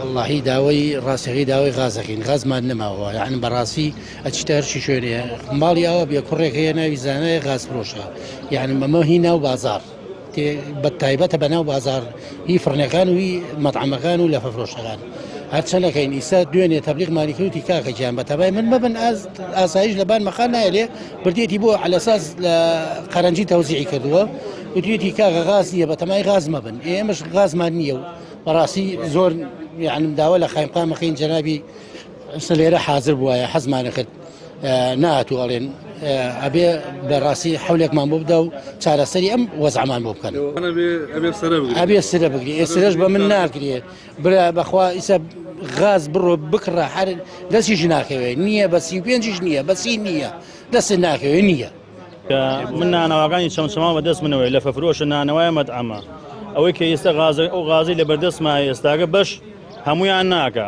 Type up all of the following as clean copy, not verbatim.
وەڵاهی داوای ڕاستەکەی داوای غازەکەین غازمان نەماوە یعنی بەڕاستی ئەچیتە هەرچی شوێنێ ماڵی ئاوا بێ کوڕێک هەیە ناوی زانایە غاز فرۆشە یعنی مەمە هی ناو بازار بە تایبەتە بە ناو بازار هی فڕنەکان و هی مەطعەمەکان و لەفە فرۆشەکان هەرچەنەکەین ئیسا دوێنێ تەبلیغ مالیکەوتی کاکە گیان بە تەبای من مەبن ئاسایش لەبان مەقان نایلێ بردێتی بۆ عەلەساس لە قەرەنجی تەوزیعی کردووە وتویەتی کاکە غاز نییە بە تەمای غاز مەبن ئێمەش غازمان نییە و بەڕاستی زۆر یعنی داوا لە قایمقامەکەین جەنابی ئێستا لێرە حاضر بواە حەزمانە کرد ناتوو ئەڵێن ئەبێ بەڕاستی حولێکمان بۆ بدا و چارەسەری ئەم وەزعمان بۆ بکەن ئەبێ سرە بگری ئێسرەش بە من ناکرێ برا بەخوا ئیسە غاز بڕۆ بکڕە هەر دەستیش ناکەوێت نییە بە سی پێنجیش نییە بەسی نییە دەست ناکەوێت نییە. من نانەواکانی چەمچەماڵ بەدەست منەوەی لە فەفرۆشە نانەوای مەدعەمە ئەوەی کە ئێستا غازە ئەو غازی لە بەردەستما ئێستاگە بەش هەمویان ناکە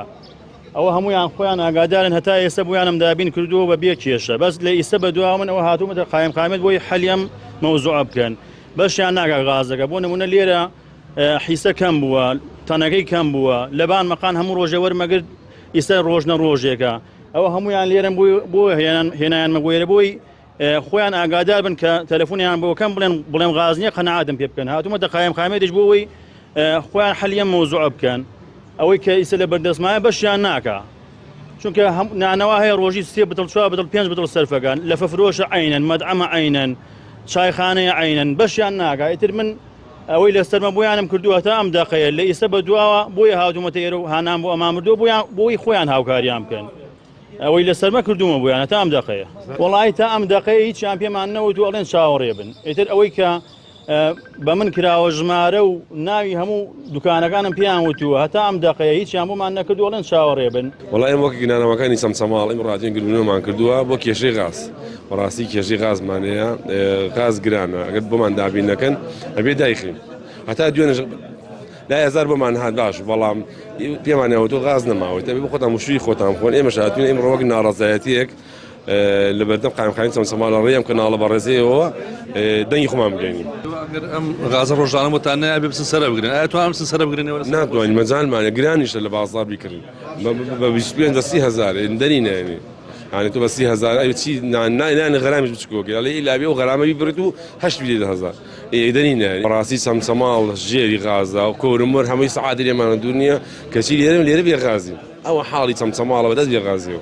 ئەوە هەمویان خۆیان ئاگادارن هەتا ئێستا بۆیانم دابین کردووە بە بێ کێشە بەس لە ئیستا بە دواوە من ئەوە هاتوومەتە قایم قامێت بۆی حەلیم مەوزوع بکەن بەشیان ناکە غازەکە بۆ نمونە لێرە حیسە کەم بووە تەنەکەی کەم بووە لەبان مەقان هەموو ڕۆژێ وەرمەگرت ئیستا ڕۆژنە ڕۆژێکە ئەوە هەمویان لێرەن بۆ هێنایان مەگوێرە بۆی خۆیان ئاگادار بن کە تەلەفۆنیان بۆ کەم بڵێن بڵێم غازنیە قەنەعاتم پێ بکەن هاتوومە دە قایم قامێتیش بۆ ئەوەی خۆیان حەلیە مەوزوع بکەن ئەوەی کە ئیسە لە بەردەستمایە بەشیان ناکا چونکە هەم نانەوە هەیە ڕۆژی سێ بتڵ چوار بتڵ پێنج بتڵ سەرفەکان لە فەفرۆشە عینەن مەدعەمە عینەن چایخانەیە عینەن بەشیان ناکا ئیتر من ئەوەی لەسەرمە بۆیانم کردووە تا ئەم دەقەیە لە ئیسە بە دواوە بۆیە هاتوومەتە ئێرە و هانام بۆ ئەمان بردووە بۆیان بۆی خۆیان هاوکاریان بکەن ئەوەی لەسەرمە کردوومە بۆیانە تا ئەم دەقەیە وەڵی تا ئەم دەقەیە هیچیان پێمان نەوت و ئەڵێن چاوەڕێ بن ئیتر ئەوەی کە بە من کراوە ژمارە و ناوی هەموو دوکانەکانم پێیان وتووە هەتا ئەم دەقەیە هیچیان بۆمان نەکردووە ئەڵێن چاوەڕێ بن. وەڵا ئێمە وەک نانەواکانی چەمچەماڵ ئیمڕۆ هاتوین گربوونەوەمان کردووە بۆ کێشەی غاز بەڕاستی کێشەی غازمان هەیە غاز گرانە ئەگەر بۆمان دابین نەکەن ئەبێ دایخین هەتا دوێنێش لای هەزار بۆمان هات باش بەڵام پێمان نەوەتۆ غاز نەماوە ئەبێ خۆتان مشوی خۆتان بخۆن ئێمەش هاتوین ئیمڕۆ وەک ناڕەزایەتیەک لە بەردەم قایمقامی چەمچەماڵ لە ڕێی ئەم کەناڵە بەڕێزەیەوە دەنگی خۆمان بگەینین. ئەگەر ئەم غازە ڕۆژانە بۆتان نایە بێ بچن سەرە بگرن ئایا توانن بچن سەرە بگرنەوە؟ ناتوانین مەجالمانە گرانیشە لە بازاڕ بیکڕین بە 25 بە 30 هەزار دەری نایەنێ یانی تۆ بە 30 هەزار ئەوی چی نانی غەرامیش بچکۆکەی ئەڵێ ئیلا بێ ئەو غەرامە بیبڕیت و هەشت بیدەیت هەزار دەری نایەنێ بەڕاستی چەمچەماڵ ژێری غازە و کۆرمۆر هەمووی سەعاتی لێمانە دوور نییە کەچی لێرە لێرە بێ غازین ئەوە حاڵی چەمچەماڵە بەدەست بێ غازیەوە.